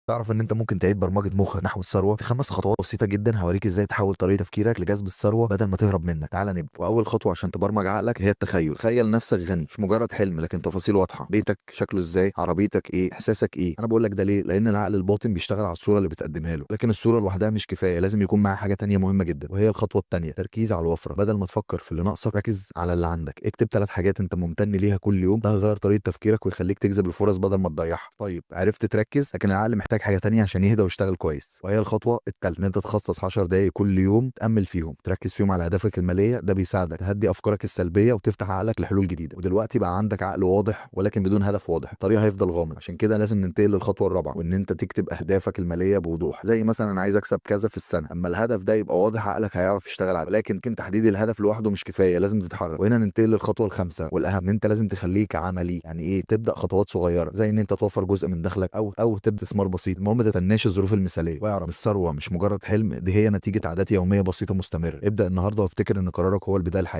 تعرف ان انت ممكن تعيد برمجة مخك نحو الثروة في 5 خطوات بسيطة جدا. هوريك ازاي تحول طريقه تفكيرك لجذب الثروة بدل ما تهرب منك. تعال نبدا. واول خطوة عشان تبرمج عقلك هي التخيل. تخيل نفسك غني، مش مجرد حلم لكن تفاصيل واضحة. بيتك شكله ازاي، عربيتك ايه، احساسك ايه. انا بقول لك ده ليه؟ لان العقل الباطن بيشتغل على الصورة اللي بتقدمها له، لكن الصورة لوحدها مش كفاية، لازم يكون معاها حاجة تانية مهمة جدا، وهي الخطوة الثانية، تركيز على الوفرة. بدل ما تفكر في اللي ناقصك ركز على اللي عندك. اكتب 3 حاجات انت ممتن ليها كل يوم، ده هيغير طريقه تفكيرك ويخليك تجذب الفرص بدل ما تضيعها. طيب عرفت تركز، لكن العقل محتاج حاجة تانية عشان يهدى ويشتغل كويس، وهي الخطوة الثالثة، ان انت تخصص 10 دقائق كل يوم تامل فيهم، تركز فيهم على اهدافك المالية. ده بيساعدك تهدي افكارك السلبية وتفتح عقلك لحلول جديدة. ودلوقتي بقى عندك عقل واضح ولكن بدون هدف واضح، الطريق هيفضل غامض. عشان كده لازم ننتقل للخطوة الرابعة، وان انت تكتب اهدافك المالية بوضوح، زي مثلا انا عايز اكسب كذا في السنة. اما الهدف ده يبقى واضح عقلك هيعرف يشتغل عليه، لكن تحديد الهدف لوحده مش كفاية، لازم تتحرك. وهنا ننتقل للخطوة الخامسة والاهم، ان انت لازم تخليك عملي. يعني ايه؟ تبدا خطوات صغيرة، زي ان انت توفر جزء من دخلك او تبدا استثمار بسيط. المهم ما تتناش الظروف المثالية، واعرف الثروة مش مجرد حلم، دي هي نتيجة عادات يومية بسيطة مستمرة. ابدا النهارده وافتكر ان قرارك هو البداية الحقيقية.